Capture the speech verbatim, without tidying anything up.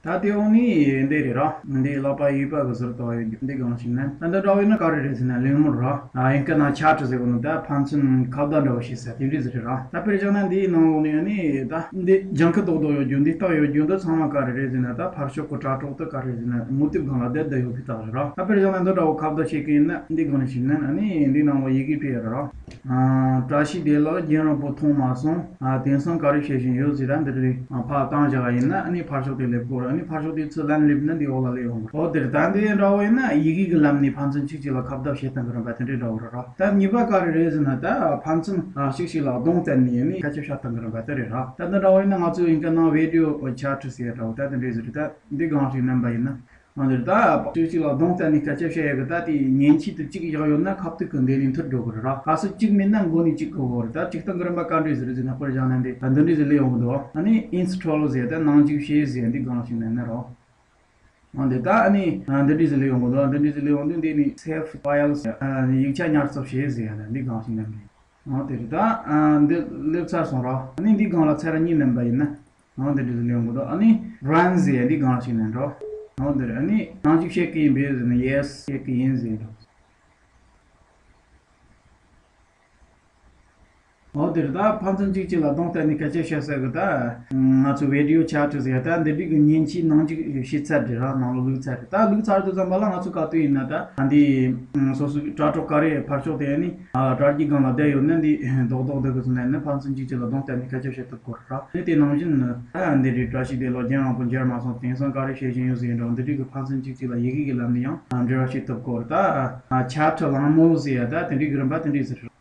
ད་དེ་འོག་ནི་འདི་རེད་ར། འདི་ཀློག་པ་ཡིག་པ་གི་ཟུར་དུ་ཡོད་རྒྱུ་འདི་གང་ཞིག་ནས། ད་འདི་འདྲ་བོ་ཡིན་ན་ག་རེ་རེད་ཟེར་ན་གླེང་མོལ་ར། ཨ་ཡིན་ག་ན་ཆ་ཊི་ཟེར་གོ་ནི་ད་ཕན་ཚུན་ཁ་བརྡ་འདྲ་བོ་ཞིག་ཟེར་དེ་འདྲ་ཟིག་རེད་ར། ད་དཔེར་བཞག་ན་འདིའི་ནང་འོག་ནས་ནི་ད་འདི་ལྗང་ཁུ་རྡོག་རྡོག་ཡོད་རྒྱུ་འདི་རྟགས་ཡོད་རྒྱུ་འདི་ཚང་མ་ག་རེ་རེད་ཟེར་ན། ད་ཕར་ཕྱོགས་གི་དྲ་གྲོགས་དེ་ག་རེ་རེད་ཟེར་ན་མུ་ཏིག་སྒང་ལ་བསྡད་བསྡད་ཡོད་པའི་རྟགས་རེད་ར། ད་དཔེར་བཞག་ན་འདི་འདྲ་བོ་ཁ་བརྡ་བྱེད་མཁན་ཡིན་ན་འདི་གང་ཞིག་ནས་ནི་འདི་ནང་ལ་ཡི་གེ་ཕེབས་ཡོད་ར། ཨ། བཀྲ་ཤིས་བདེ་ལེགས། རྒན་རིང་པོ་མཐོང་མ་སོང་། ཨ། དེང་སང་ག་རེ་བྱེད་བཞིན་ཡོད་ཟེར། ད་འདི་རེད། ཨ། ཕར་བཏང་བཞག་ཡིན་ན་ཨ་ནི་ཕར་ཕྱོགས་དེ་སླེབས་དགོས་རེད། ཨ་ནི་ཕར་ཕྱོགས་དེ་ཚུར་ལན་སླེབས་ན་འདི་འོག་ལ་སླེབས་ཡོང་གི། འོ་དེ་རེད། ད་འདི་འདྲ་བོ་ཡིན་ན་ཡི་གེ་གི་ལམ་ནས་ཕན་ཚུན་གཅིག་གཅིག་ལ་ཁ་བརྡ་བྱེད་སྟངས་གི་རིམ་པ་དེ་འདྲའི་འདྲ་བོ་རེད་ར། ད་གཉིས་པ་ག་རེ་རེད་ཟེར་ན། ད་ཕན་ཚུན་ཨ་གཅིག་གཅིག་ལ་གདོང་བསྟན་ནས་ཨ་ནི་སྐད་ཆ་བཤད་སྟངས་གི་རིམ་པ་དེ་རེད་ར། ད་འདི་འདྲ་བོ་ཡིན་ན་ང་ཚོས་ཡིན་ག་ནང་བི་ཌི་ཡོ་ཆ་ཊི་ཟེར་འདྲ་བོ་ད་དེ་འདྲའི་ཟིག་རེད། ད་འདི་གང་ཞིག་མནན་པ་ཡིན་ན། འོ་འདིར་ད་གཅིག་གཅིག་ལ་གདོང་བསྟན་ནས་སྐད་ཆ་བཤད་ཡག་གི་ད་དེ་མཉེན་ཆས་དེ་གཅིག་བཞག་ཡོད་ན་ཁ་ཐུག་གི་འདི་ནས་མཐུད་འགྲོ་གི་རེད་ར། གལ་སྲིད་གཅིག་མེད་ན་མགོ་ནས་གཅིག་གི་འོ་རེད། ད་གཅིག་སྟངས་གི་རིམ་པ་ག་འདྲས་ཟེར་ཟེར་ན། དཔེར་བཞག་ན་འདི་ད་འདི་འདྲས་ཟེར་ལས་ཡོང་གི་འདུག་ཨ་ནི་ཨིན་སི་ཊོལ་ཟེར་ད་ནང་འཇུག་བྱེད་ཟེར་འདི་གང་ཞིག་མནན་ན་རོ། འོ་འདི་ད་ཨ་ནི་འདི་འདྲས་ཟེར་ལས་ཡོང་གི་འདུག་འདི་འདྲས་ཟེར་ལས་ཡོང་དུས་འདི་ནས་སེབ་ཕའིལ་ཟེར་ཡིག་ཆ་ཉར་ཚགས་བྱེད་ཟེར་ཡ་ད་འདི་གང་ཞིག་མནན་རེད། འོ་དེ་རེད། ད་འདི་སླེབས་ཚར་སོང་ར། ཨ་ནི་འདི་སྒང་ལ་ཚར་གཉིས་མནན་པ་ཡིན་ན། འོ་འདི་འདྲ་ཟེར་ལེན་དགོས་འདུག་ཨ་ནི་run ཟེར་ཡ་འདི་སྒང་ཞིག་ནས་འགྲོ། འོ་འདི་རེད། ཨ་ནི་ནང་འཇུག་བྱེད་ཀྱི་ཡིན་པས་ཟེར་ན་yes བྱེད་ཀྱི་ཡིན་ཟེར་འགྲོ། འོ་དེ་རེད། ད་ཕན་ཚུན་གཅིག་གཅིག་ལ་གདོང་གཏད་ནས་སྐད་ཆ་བཤད་ས་གི་ད་ང་ཚོ་བི་ཌི་ཡོ་ཆ་ཊི་ཟེར་ཡ་ད་འདི་འདྲ་གི་མཉེན་ཆས་ནང་འཇུག་བྱས་ཚར་རེད་ར། ནང་ལ་བླུགས་ཚར་རེད། ད་བླུགས་ཚར་དུས་ཙམ་པ་ལ་ང་ཚོ་ག་དུས་ཡིན་ན་ད་འདི་སོ་སོའི་དྲ་གྲོགས་ག་རེ་ཕར་ཕྱོགས་དེ་ནི་ཨ་དྲ་རྒྱའི་སྒང་ལ་བསྡད་ཡོད་ན་འདི་རྡོག་རྡོག་འདི་གི་ཚུན་ནས་ནི་ཕན་ཚུན་གཅིག་གཅིག་ལ་གདོང་གཏད་ནས་སྐད་ཆ་བཤད་ཐུབ་ཀྱི་རེད་ར། ཨ་ནི་དེ་ནང་བཞིན་ནི་ཨ་འདི་འདྲའི་བཀྲ་ཤིས་བདེ་ལེགས། རྒན་རིང་པོ་མཇལ་མ་སོང་། དེང་སང་ག་རེ་བྱེད་བཞིན་ཡོད་ཟེར་འདྲ་འདི་འདྲའི་གི་ཕན་ཚུན་གཅིག་གཅིག་ལ་ཡི་གེ་གི་ལམ་ནས་ཡང་འབྲེལ་བ་བྱེད་ཐུབ་ཀྱི་རེད། ད་ཆ་ཊི་གླེང་མོལ་ཟེར་ཡ་ད་དེ་འདྲའི་གི་རིམ་པ་དེ་འདྲའི་ཟེར།